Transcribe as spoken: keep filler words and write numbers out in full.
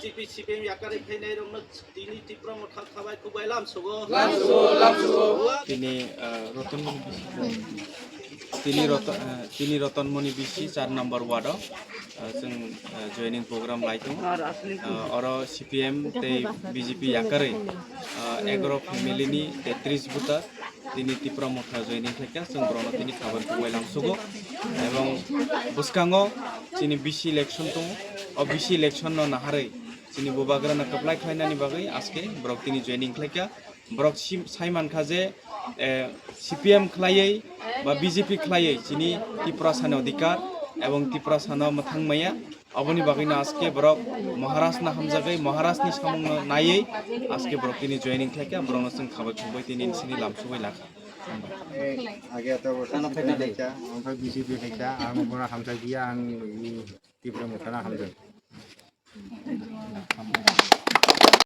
B J P C P M yakarwi phainairokno tini Tipra Motha khabai khubai lamsugo. Tini, ah, Roton, tini Roton, ah, tini Rotonmoni B C char number ward o, ah, chwng, ah, joining program lai tongo. Ah, oro C P M tei B J P yakarwi, ah, egaro family ni tetris buta tini Tipra Motha joining khlaikha, chwng borokno tini khabar kubai lamsugo. Ebong bwskango chini B C election tongo, o B C election no naharwi chini bubagrano kwplai khlainani bagwi aske borok tini joining khlaikha. Borok sim-, sai mankha je, eh, C P M khlaiwi ba B J P khlaiwi chini Tiprasani odhikar ebong Tiprasano mwthang maya. Aboni bagwino aske borok Maharajno hamjagwi, Maharajni samungno naiwi aske borok tini joining khlaikha, borokno chwng khabai khumbai tini sini lamsugwi lakha. Age ato borok C P M khaikha, omo khe B J P khaikha, ang bono hamjakya, ang Tipra Mothano hamjak.